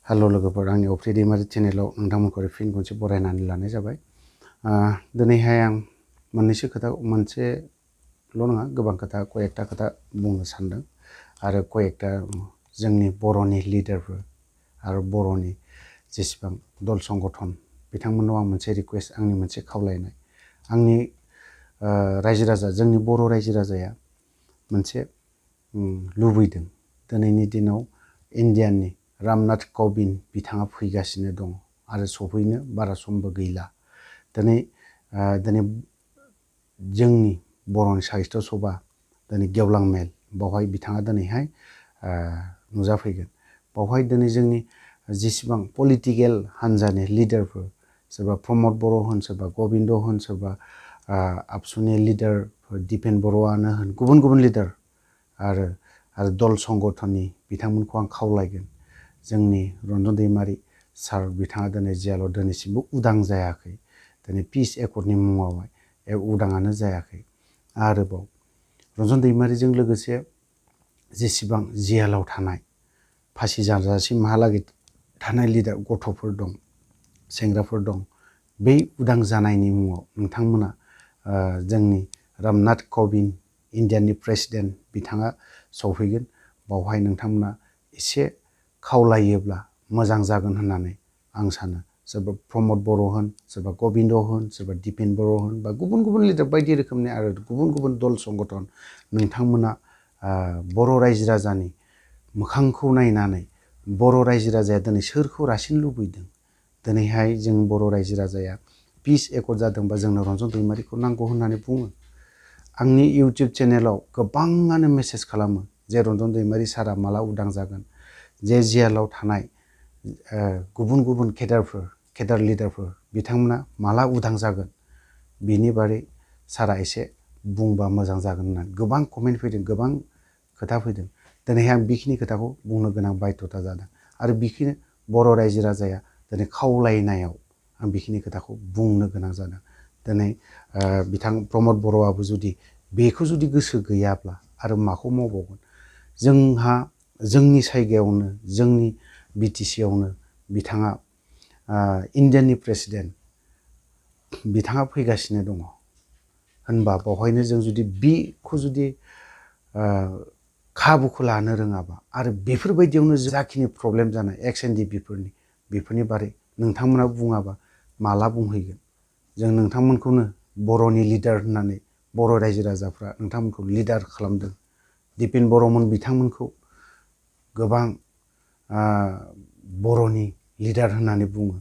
Hello लोगोफोर आंनि अफ्रि दैमारि चेनेलाव नोंथांमोनखौ फिन खनसे बरायनानै लानाय जाबाय। दिनैहाय आं मोनसेल' नङा गोबां खोथा कयेकटा खोथा बुंनो सानदों आरो कयेकटा जोंनि बर'नि लिडारफोर आरो बर'नि जेसेबां दल संगठन बिथांमोननाव आं मोनसे रिक्वेस्ट आंनि मोनसे खावलायनाय आंनि रायजो राजा जोंनि बर' रायजो राजाया मोनसे लुबैदों दिनैनि दिनाव इन्डियानि रामनाथ क'विन्द बिथाङा फैगासिनो दं आरो सफैनो बारा समबो गैला। दिनै जोंनि बर'नि साहित्य सभा दिनै गेवलां मेल बावहाय बिथाङा दिनैहाय नुजाफैगोन। बावहाय दिनै जोंनि जेसेबां पलिटिकेल हान्जानि लिडारफोर सोरबा प्रमद बर' होन सोरबा गबिन्द होन सोरबा absuनि लिडार depen बर'आनो होन गुबुन गुबुन लिडार आरो दल संगठननि बिथांमोनखौ आं खावलायगोन। जोंनि रन्जन दैमारि सार बिथाङा दिनै जेलाव दिनैसिमबो उदां जायाखै। दिनै पिस एकर्डनि मुङावहाय उदाङानो जायाखै। आरोबाव रन्जन दैमारिजों लोगोसे जेसेबां जेलाव थानाय फासि जाजासिमहालागै थानाय लिडार गथ'फोर दं सेंग्राफोर दं बै उदां जानायनि मुङाव नोंथांमोना जोंनि रामनाथ क'विन्द इन्डियानि प्रेसिडेन्ट बिथाङा सौफैगोन। बावहाय नोंथांमोना एसे खावलायोब्ला मोजां जागोन होननानै आं सानो। सोरबा प्रमद बर' होन सोरबा गबिन्द होन सोरबा depen बर' होन बा गुबुन गुबुन लिडार बायदि रोखोमनि आरो गुबुन गुबुन दल संगठन नोंथांमोना बर' रायजो राजानि मोखांखौ नायनानै बर' रायजो राजाया दिनै सोरखौ रासिन लुबैदों। दिनैहाय जों बर' रायजो राजाया पिस एकर्ड जादोंबा जोंनो रन्जन दैमारिखौ नांगौ होननानै बुङो। आंनि इउटुब चेनेलाव गोबाङानो मेसेज खालामो जे रन्जन दैमारि सारा माला उदां जागोन, जे जेलाव थानाय गुबुन गुबुन केडार लिडारफोर बिथांमोना माला उदां जागोन बिनि बारै सारा एसे बुंबा मोजां जागोन होननानै गोबां कमेन्ट फैदों गोबां खोथा फैदों। दिनैहाय आं बेखिनि खोथाखौ बुंनो गोनां बायध'था जादों आरो बेखिनि बर' रायजो राजाया दिनै खावलायनायाव आं बेखिनि खोथाखौ बुंनो गोनां जादों। दिनै बिथां प्रमद बर'आबो जुदि बेखौ जुदि गोसो गैयाब्ला आरो माखौ मावबावगोन। जोंहा जोंनि जायगायावनो जोंनि बिटिसिआवनो बिथाङा इन्डियानि प्रेसिडेन्ट बिथाङा फैगासिनो दङ होनबा बावहायनो जों जुदि बेखौ जुदि खाबुखौ लानो रोङाबा आरो बेफोरबायदियावनो जाखिनि प्रब्लेम जानाय XNDP बेफोरनि बारै नोंथांमोना बुङाबा माला बुंहैगोन। जों नोंथांमोनखौनो बर'नि लिडार होननानै बर' रायजो राजाफ्रा नोंथांमोनखौ लिडार खालामदों। depen बर'मोन बिथांमोनखौ गोबां बर'नि लिडार होननानै बुङो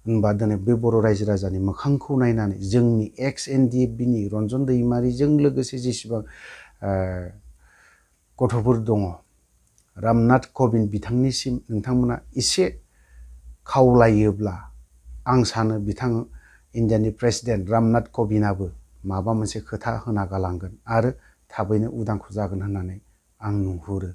होनबा दिनै बे बर' रायजो राजानि मोखांखौ नायनानै जोंनि XNDPनि रन्जन दैमारिजों लोगोसे जेसेबां गथ'फोर दङ रामनाथ क'विन्द बिथांनिसिम नोंथांमोना एसे खावलायोब्ला आं सानो बिथां इन्डियानि प्रेसिडेन्ट रामनाथ क'विन्दआबो माबा मोनसे खोथा होना गालांगोन आरो थाबैनो उदांखौ जागोन होननानै आं नुहुरो।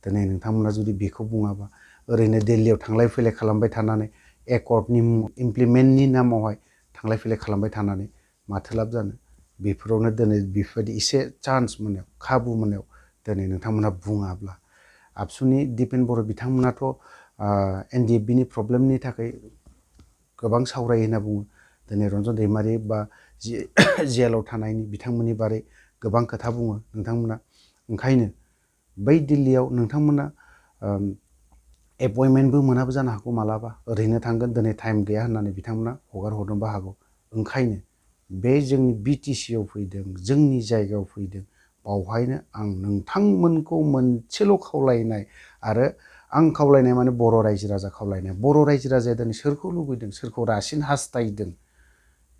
दिनै नोंथांमोना जुदि बेखौ बुङाबा ओरैनो दिल्लीयाव थांलाय फैलाय खालामबाय थानानै एकर्डनि इमप्लिमेन्टनि नामावहाय थांलाय फैलाय खालामबाय थानानै माथो लाब जानो। बेफोरावनो दिनै बेफोरबायदि एसे चान्स मोननायाव खाबु मोननायाव दिनै नोंथांमोना बुङाब्ला absuनि depen बर' बिथांमोनाथ' NDFBनि प्रब्लेमनि थाखाय गोबां सावरायो होनना बुङो। दिनै रन्जन दैमारि बा जेलाव थानायनि बिथांमोननि बारै गोबां खोथा बुङो नोंथांमोना। ओंखायनो बै दिल्लीयाव नोंथांमोना एपइन्टमेन्टबो मोनाबो जानो हागौ मालाबा ओरैनो थांगोन दिनै टाइम गैया होननानै बिथांमोना हगार हरनोबो हागौ। ओंखायनो बे जोंनि बिटिसिआव फैदों जोंनि जायगायाव फैदों बावहायनो आं नोंथांमोनखौ मोनसेल' खावलायनाय आरो आं खावलायनाय माने बर' रायजो राजा खावलायनाय। बर' रायजो राजाया दिनै सोरखौ लुबैदों सोरखौ रासिन हास्थायदों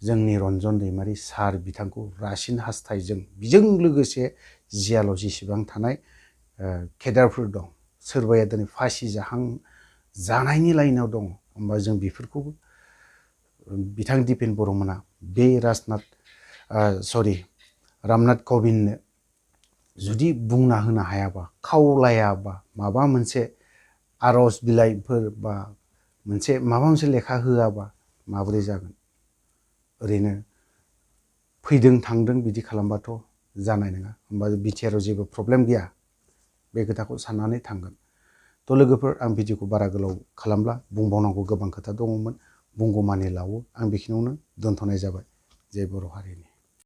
जोंनि रन्जन दैमारि सार बिथांखौ रासिन हास्थायजों बेजों लोगोसे जेलाव जेसेबां थानाय केडारफोर दं सोरबाया दिनै फासि जानायनि लाइनाव दङ होमबा जों बेफोरखौबो बिथां depen बर'मोना बे रामनाथ क'विन्दनो जुदि बुंना होनो हायाबा खावलायाबा माबा मोनसे आर'ज बिलाइफोर बा माबा मोनसे लेखा होआबा माबोरै जागोन। ओरैनो फैदों थांदों बिदि खालामबाथ' जानाय नङा। होमबा बिटिआराव जेबो प्रब्लेम गैया बे खोथाखौ साननानै थांगोन। थ' थ' लोगोफोर आं भिडिअखौ बारा गोलाव खालामला, बुंबावनांगौ गोबां खोथा दङमोन, बुंगौमानि लावो। आं बेखिनियावनो दोनथ'नाय जाबाय। जय बर' हारिनि।